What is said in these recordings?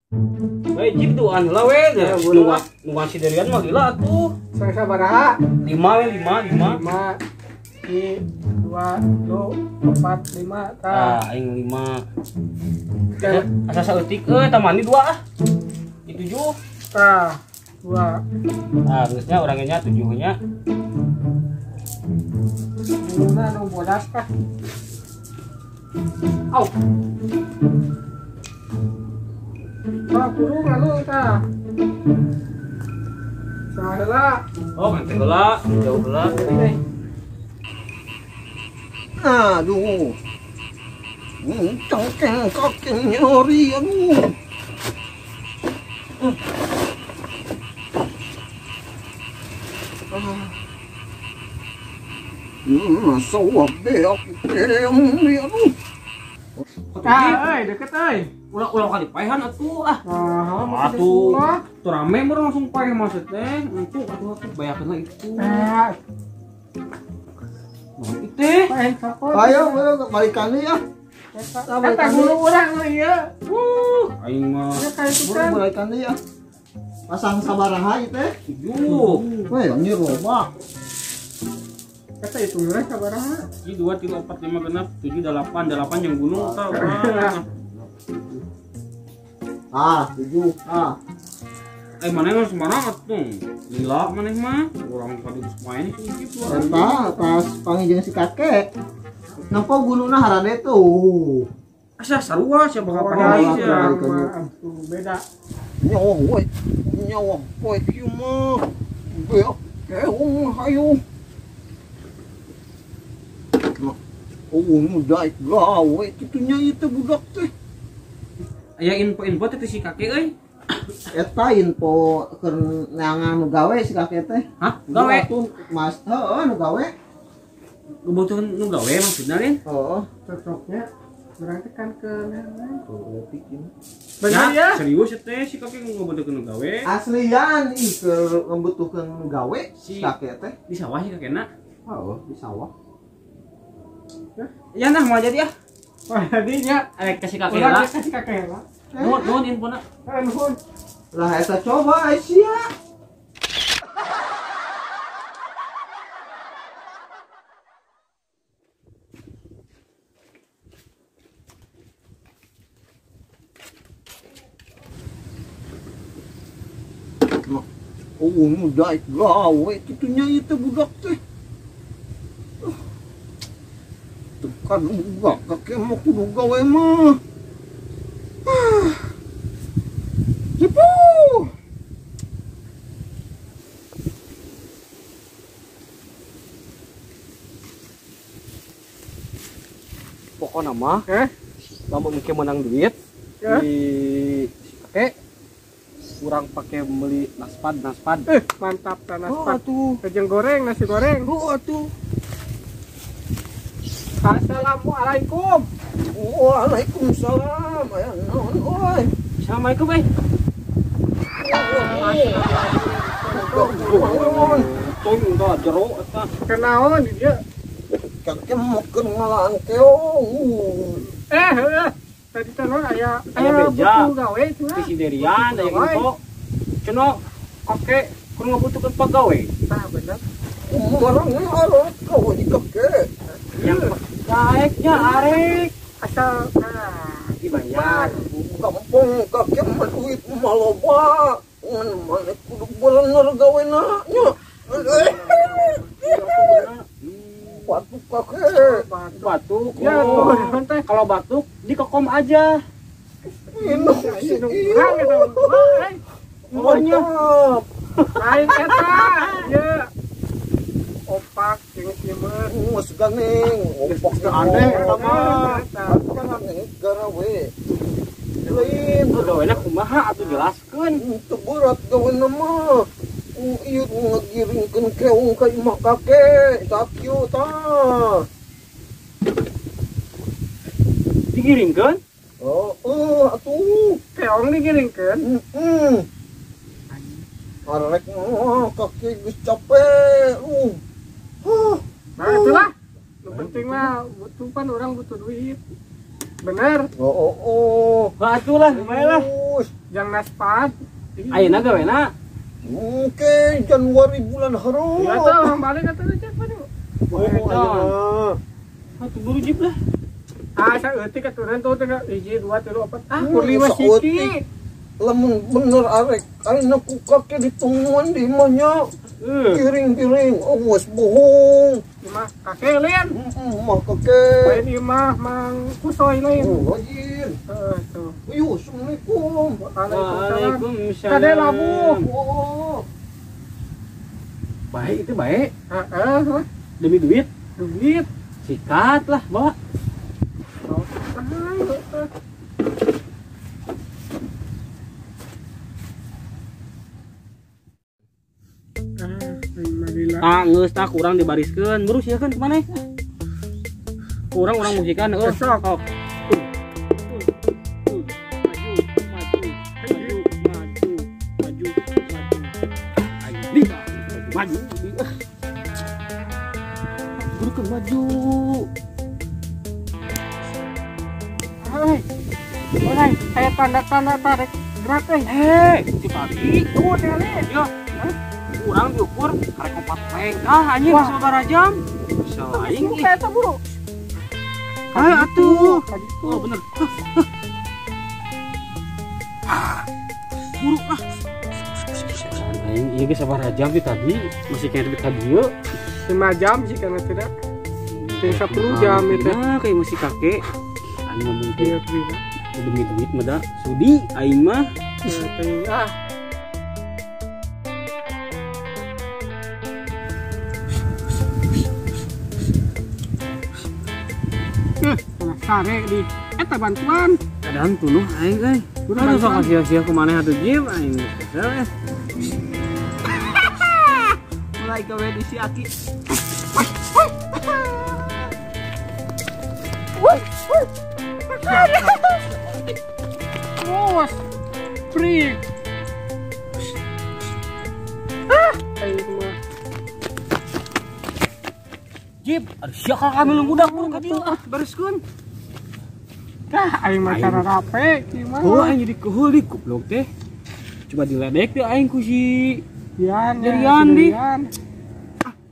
We jib duaan heula we. Nu si Derian mah gila atuh. Sabaraha? 5 we 5 5. 5 1 2 3 4 5 tah. Ah, aing 5. Asa saeutik euy tamani 2 ah. Di 7. Tah, 2. Ah, geusnya urang nya 7 nya. Luna nu bodas kah? Au. Tah, kurung lalu tah. Saheula. Oh, ente heula, jauh heula. Aduh. Cangkeng kakek nyeri aduh. Sawah beak aduh. Ah, euy, deket euy. Ulah kali paehan atuh ah. Ah, atuh. Tuh rame mah langsung paeh maksud teh. Entuk atuh atuh bayakeun lah itu. Ah. Teh. Ayo, balikan deui ah. Eta guru urang euy ieu. Wuh, aing mah. Balikan deui ah. Pasang sabaraha ieu teh? 7. Weh, anjir loba. Kata itu urang sabaraha? 1 2 3 4 5 6 7 8 8 yang gunung tah. Ah, 7. Ah. Maneh mah sembarang atuh. Lila maneh mah, urang tadi geus main sih kitu. Eta pas panggil jeung si kakek. Nempo gunungna harade tuh. Asa sarua sia bakal pakai sia. Beda. Nyawa we. Nyawa poe kieu mah. Beak keung hayu. Oh, nu daek gawe kitu nya ieu teh budak teh. Aya info-info teh si kakek euy. Eta info keur neangan nu gawe si kakek teh. Hah? Gawe? Mas, heeh nu gawe. Kebutuhan nu gawe maksudna lain? Heeh, cocoknya berarti kan ke neangan. Tuh, leutik ini. Bener ya? Serius teh si kakek ngabutuhkeun nu gawe. Aslian ih keur ngabutuhkeun nu gawe si kakek teh. Di sawah si kakekna? Heeh, di sawah. Ya nah mau jadi ah. Wah, jadinya arek kasih kakek lah. Kasih kakek lah. Nuhun, nuhun infona. Nuhun. Lah eta coba Aisyah. Oh, nu daek gawe kitu nya ieu teh budak teh. Tekan uga kakek mah kudu gawe mah. Jipu. Pokokna mah, lamun engke menang duit di si kakek kurang pakai beli naspad. Mantap ta naspad. Oh, atuh. Kejeng goreng, nasi goreng. Oh, atuh. Assalamualaikum. Waalaikumsalam. Aya naon euy. Assalamualaikum euy. Tong da jero eta. Kenaon di dieu? Kakek mah keur ngalaan keong. Heuh. Tadi teh naon aya beja. Butuh gawe cenah. Di Siderian aya info. Cenah kakek keur ngabutuhkeun pagawe. Tah bener. Barang arek gawe di kakek. Yang daeknya arek asal di banyak kampung kakek mah duit mah loba ngan maneh kudu bener gawena nya. Batuk kakek. Batuk. Ya, kalau batuk di kokom aja. Minum. Mantap. Lain eta. Ya. Opak jeung simeut. Geus gandeng, opak teh aneh eta mah. Gandeng garawe. Lain gawena kumaha atuh jelaskeun. Teu berat gawena mah. Ieu ngagiringkeun keong ka imah kakek. Sakieu tah. Digiringkeun? Oh, atuh. Keong digiringkeun? Heeh. Arek mah kakek geus capek. Nah, itulah. Nu penting mah butuh pan orang butuh duit. Bener. Oh. Nah, itulah, lumayan lah. Jang naspat. Ayeuna gawena. Oke, Januari bulan hareup. Ya tah urang balik atuh cek maju. Oh, atuh buru jip lah. Ah, saeutik aturan tuh teh 1 2 3 4. Ah, kur 5 siki. Lamun bener arek, ayeuna ku kakek ditungguan di imahnya. Giring-giring, awas bohong. Imah kakek lain. Imah kakek. Lain imah Mang Kusoy lain. Oh, lain. Heeh, tuh. Ayo, assalamualaikum. Waalaikumsalam. Kade labuh. Oh. Baik itu baik. Heeh. Demi duit. Duit. Sikat lah, bawa. Oh, ah, geus tah kurang dibariskeun. Buru sieun kumaneh? Kurang urang musikan heuh. Sok. Maju, maju, maju, maju, maju. Maju. Buru ke maju. Hei. Mulai, aya tanda-tanda tarik gerak euy. Hei, si pagi. Tuh tele. Yo. Kurang diukur karek opat lengkah anjing sabaraha jam. Bisa aing ih. Eta buru. Hayu atuh. Oh bener. Buru ah. Aing ieu geus sabaraha jam ti tadi masih kena ka dieu. 5 jam sih kana tidak. 10 jam itu. Nah, kayak masih kakek. Aing mah mungkin demi duit mah da sudi aing mah. Ah. Sare di eta bantuan. Kadang tunuh aing euy. Urang sok sia-sia ku maneh atuh jim aing kesel eh. Mulai gawe di si Aki. Bos. Prik. Ah, aing mah. Jip, aduh sia kami lu budak buru ka dieu ah bereskeun. Dah aing mah cara rape gimana? Oh, aing jadi keuheul di goblok teh. Coba diledek teh aing ku si Rian, Rian di. Ah,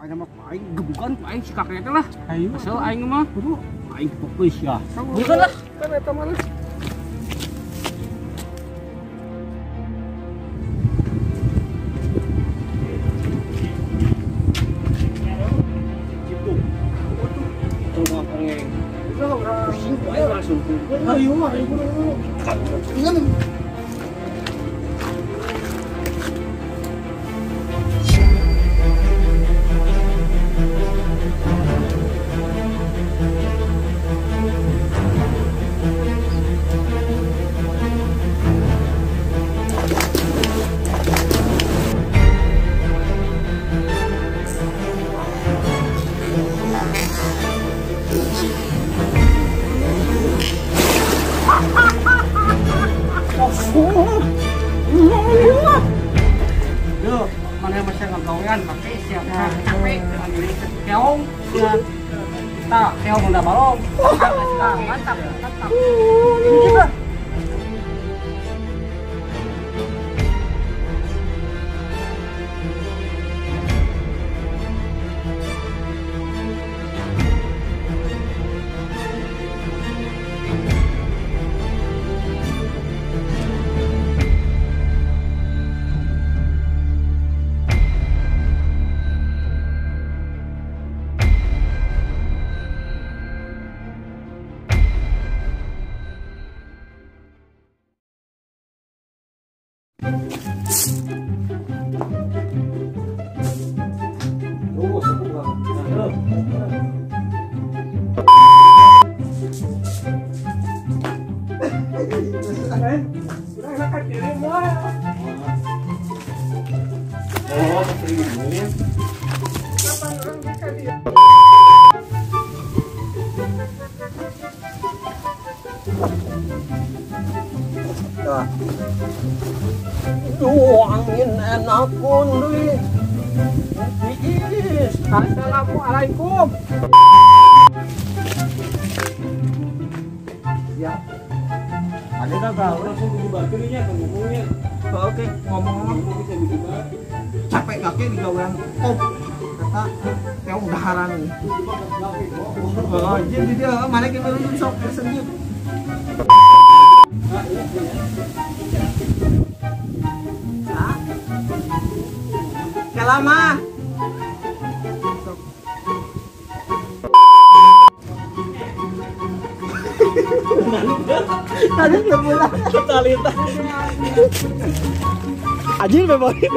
aing mah aing gebukan ku aing si kakek teh lah. Ayo, asal aing mah buru aing fokus ya. Bukan lah. Kan eta mah. Ayo, ayo, ayo. Yo, mana masih ngagawean pakai siap capek dengan diri keong. Kita keong udah balong. Mantap, mantap. Ini juga. Duh, angin enak pun deui. Assalamualaikum. Ya. Ada gagal. Langsung dibaturnya atau ngomongnya. Oke, ngomong capek kakek di gawean kop. Kata keong daharan. Oh, jadi dia mana kita dulu sok sendiri. Kelama. Tadi sebulan totalitas. Anjing memori.